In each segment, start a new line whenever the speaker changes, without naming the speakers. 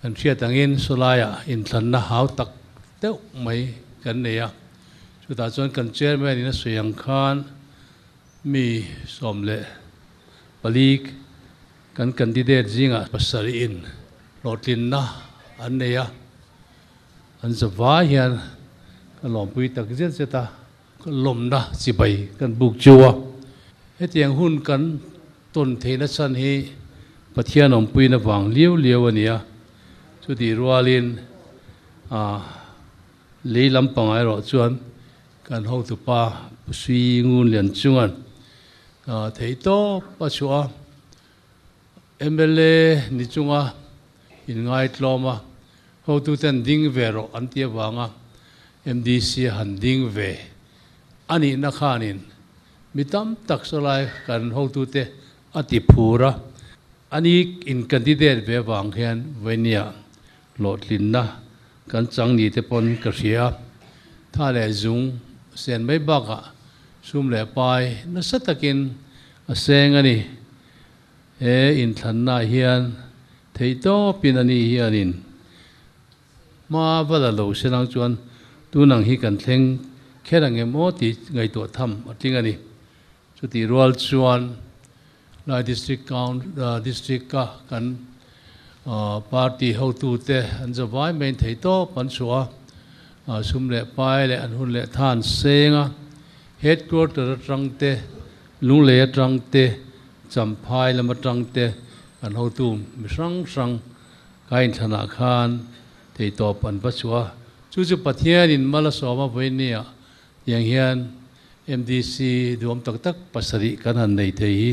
Kan hriat angin sawlaiah inthlanna hau tak deuh mai kan nei a, chutah chuan kan chairman in a sawi ang khan mi 14 kan candidate zingah pasarih in hlawhtlinna an nei a, an zavai hian ka lawmpui tak zet zet a, ka lawmna chibai kan buk chu a. Hetiang hun kan tawn theihna chhan hi Pathian awmpuina vang liau liau a ni a, chutih rualin lei lampangah erawh chuan kan hotupa Pu Sui Ngun Lian chungan theihtawp a chhuah a, mla ni chunga inngaitlawm a, hotuten ding ve rawh an ti avanga MDC a han ding ve a nihna khanin mi tam tak sawlai kan hotute a ti phur a, a ni in candidate ve avang hian vawinia hlawhtlinna kan chang ni te pawn ka hria a, tha leh zung sen mai bakah sum leh pai nasa takin a seng a ni. He inthlanna hian theihtawpin a ni hianin hma va la lo se lang chuan tunang hi kan thleng kher ang em aw tih ngaihtuah tham a tling a ni. Chutih rual chuan Lai District Coun District a kan party hotute an zavai maiin theihtawp an chhuah a, sum leh pai leh an hun leh tha an seng a, headquarter atang te, Lunglei atang te, Champhai lam atang te kan hotu mi hrang hrang ka inthlanah khan theihtawp an va chhuah a, chu chu Pathianin mal a sawm a vawinia tiang hian MDC duhawm tak tak pasarih kan han nei thei hi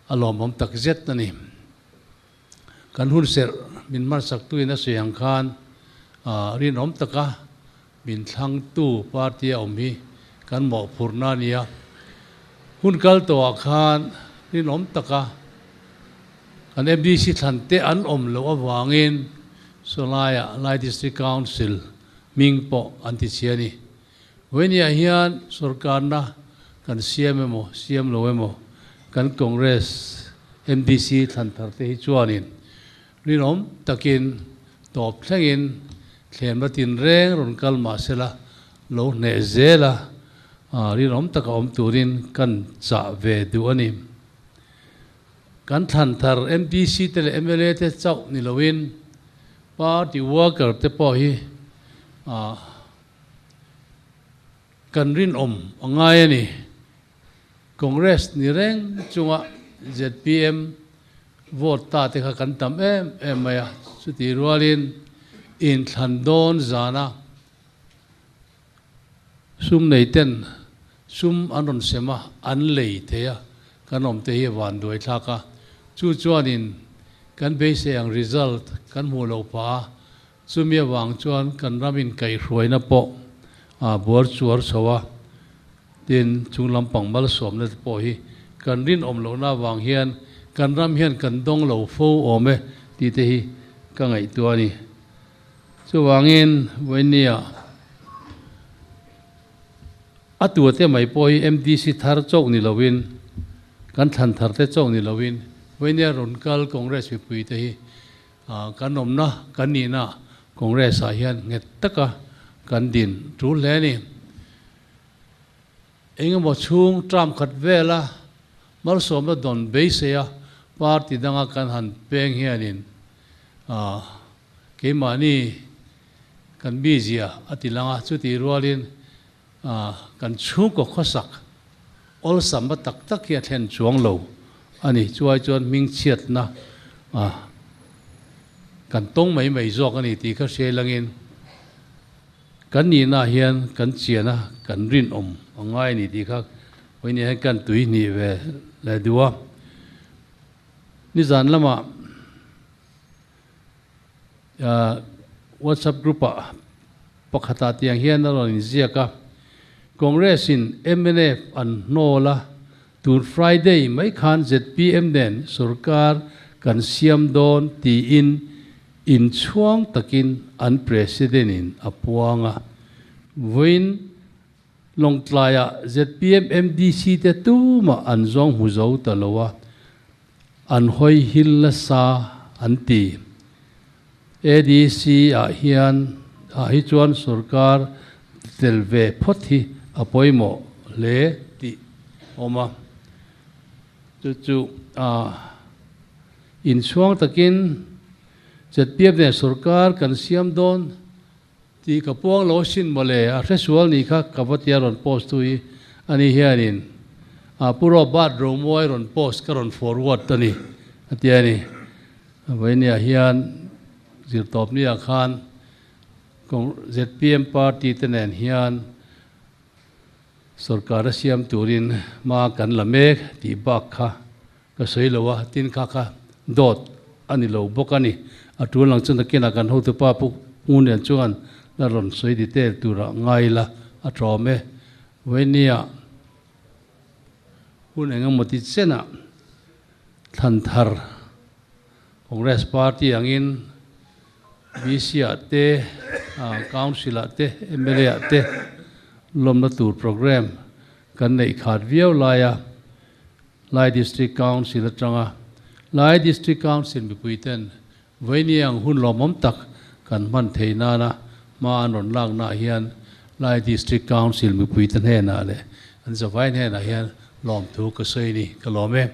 a lawmawm tak zet a ni. Kan hun serh min hmarsaktuin a sawi ang khan rinawm taka min thlangtu party a awm hi kan mawhphurhna a ni a. Hun kal tawhah khan rinawm taka kan MDC thlan te an awm loh avangin sawlaiah Lai District Council hming pawh an ti chhia a ni. Vawinia hian sorkarna kan siam emaw siam lo emaw kan Congress MDC thlan thar te hi chuanin rinawm takin tawp thlengin thlenna tinreng rawn kal mah sela lo hneh zel a, rinawm taka awm turin kan chah ve duh a ni. Kan thlan thar MDC te leh mla te chauh ni loin party worker te pawh hi Kan rinawm a ngai a ni. Congress ni reng chunga zpm vote ta te kha kan tam em em mai a, chutih rualin inthlan dawn zana sum nei ten sum an rawn sem a, an lei thei a, kan awm te hi a van duai thlak a, chu chuanin kan beisei ang result kan hmuh loh phah a, Chumi avang chuan kan ram inkaihhruaina pawh a buar chuar chho a, tin chung lampang malsawmna te pawh hi kan rinawm lohna avang hian kan ram hian kan dawng lo fo awm e tih te hi ka ngaihtuah a ni. Chuvangin vawinia a tuate mai pawh hi MDC thar chauh ni loin kan thlan thar te chauh ni loin vawinia rawn kal Congress mipui te hi Kan awmna kan nihna Congress ah hian nghet taka kan din tul hle a ni. Engemaw chhung term khat vela malsawmna dawn beisei a party danga kan han peng hianin keimahni kan mizia a ti lang a, chutih rualin kan chhungkaw khawsak awlsam a tak tak hi a thlen chuang lo a ni. Chuai chuan hmingchhiatna kan tawng mai mai zawk a ni tih kha hriai langin kan nihnaah hian kan chian a, kan rinawm a ngai a ni tih kha vawiin hian kan tui hnih ve leh duh a. Nizan lamah WhatsApp group ah pakhatah tiang hian a rawn inziak a, Congress in mnf an hnawl a, tun Friday mai khan zpm nen sorkar kan siam dawn tiin inchhuang takin an President in a puang a, vawiin Lawngtlaiah zpm MDC te tumah an zawng hmu zo ta lo a, An hawi hil nasa an ti. ADC ah hian ah hi chuan sorkar tel ve phawt hi a pawimawh hle tih a awm a. Chu chu inchhuang takin ZPM nen sorkar kan siam dawn tih ka puang lo asin mawle, a hresual nih kha ka va tia rawn post tu hi a ni hianin Pu Robert Romuai rawn post ka rawn forward a ni a ti a ni. Vawinia hian zirtawpniah khan ZPM party te nen hian Sorkar a siam turin hma kan la mek tih bak kha ka sawi lo a, tin kha kha dawt a ni lo bawk a ni. A tul ang chu nakinah kan hotupa Pu Ngunlian chuan la rawn sawi detail turah ngai ila a tawm e. Vawinia hun engemaw ti chenah thlan thar Congress party angin VC ah te, Council ah te, mla ah te lawmna tur programme kan neih khat viau laia Lai District Council atanga Lai District Council mipui ten vawiini ang hun lawmawm tak kan hman thei nana hma an rawn lakna ah hian Lai District Council mipui te hnenah leh an zavai hnenah hian lawmthu ka sawi ni ka lawm e.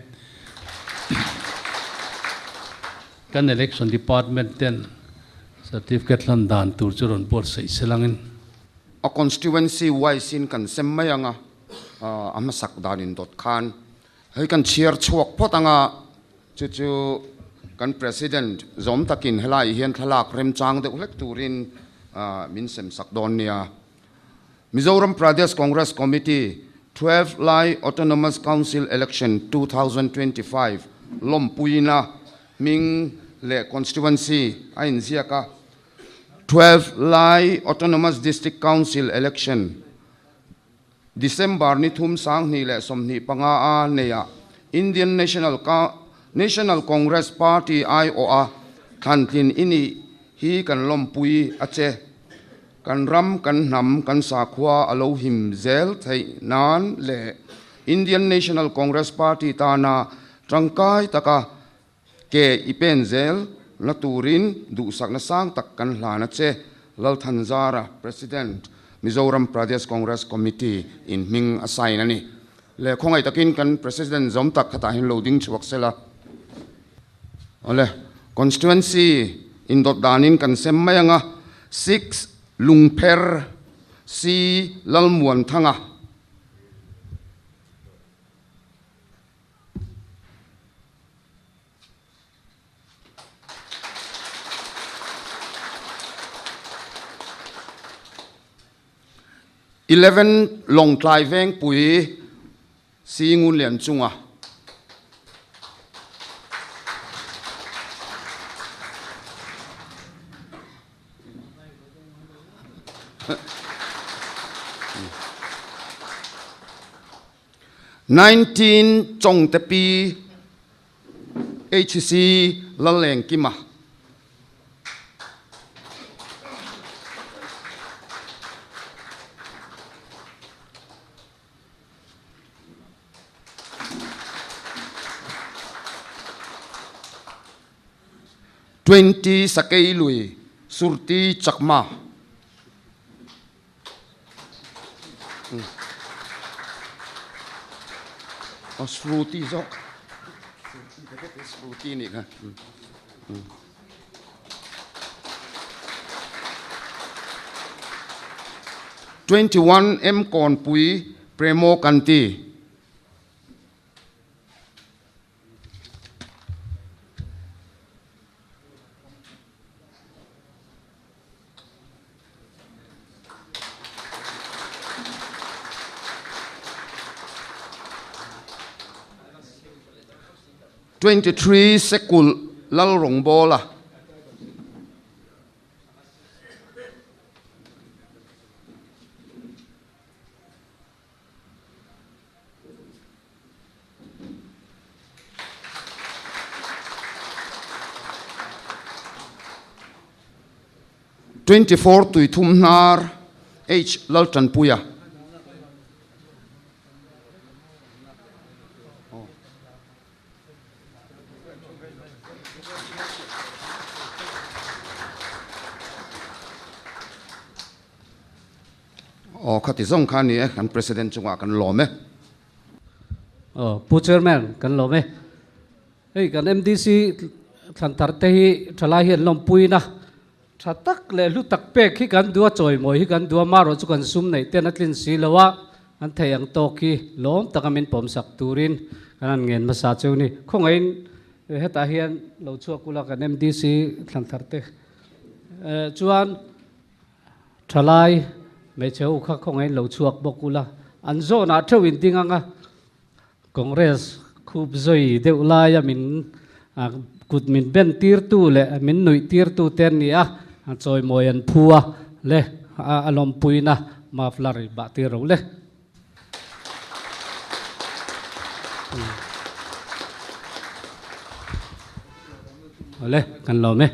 Kan Election Department ten Certificate hlan dan tur chu rawn buatsaih se langin.
A constituency wise in kan sem mai anga a hmasak dan in dawt khan hei kan chhiar chhuak phawt anga chu chu kan President zawm takin helai hian thlalak remchang deuh hlek turin min sem sak dawn nia. Mizoram Pradesh Congress Committee 12 Lai Autonomous Council Election 2025 lawmpuina hming leh constituency a inziak a, 12 Lai Autonomous District Council Election December ni thum 2025 a neihah Indian National National Congress Party aiawha thlantlin i nih hi kan lawmpui a che. Kan ram, kan hnam, kan sakhua a lo him zel theih nan leh Indian National Congress Party tana tangkai taka ke i pen zel na turin duhsakna sang tak kan hlan a che, Lalthanzara, President, Mizoram Pradesh Congress Committee in hming a sign a ni. Le khawngaih takin kan President zawm tak khatah hian lo ding chhuak sela. Awle, Constituency indawt danin kan sem mai anga, Six Lungpher C Lalmuanthanga. 11 Lawngtlai Vengpui C Ngunlian chunga. 19 Chongte Pi HC Lalengkima. 20 Sakei Lui Surti Chakma. Shruti zawk. Shruti nih kha. 21 M Kawnpui Premo Kanti. 23 Sekulh Lalrawngbawla. 24 Tuithum Hnar H Laltanpuia. Aw khati zawng kha a ni e, kan President chungah kan lawm e.
Aw Pu Chairman kan lawm e. Hei kan MDC thlan thar te hi thalai hian lawmpuina tha tak leh hlu tak pek hi kan duh a, chawimawi hi kan duh a, marawh chu kan sum neih ten a tlin si lo a, an thei ang tawk hi lawm taka min pawmsak turin kan han ngen hmasa cheu ni. Khawngaihin hetah hian lo chhuak ula kan MDC thlan thar te chuan thalai hmeichhe ho kha khawngaihin lo chhuak bawk ula, an zawnah theuh in ding ang a. Congress khup zawi deuh laia min kut min ben tirtu leh min nuih tirtu te an ni a, chawimawi an phu a le a lawmpuina muffler i bah tir ro le. Awle, kan lawm e.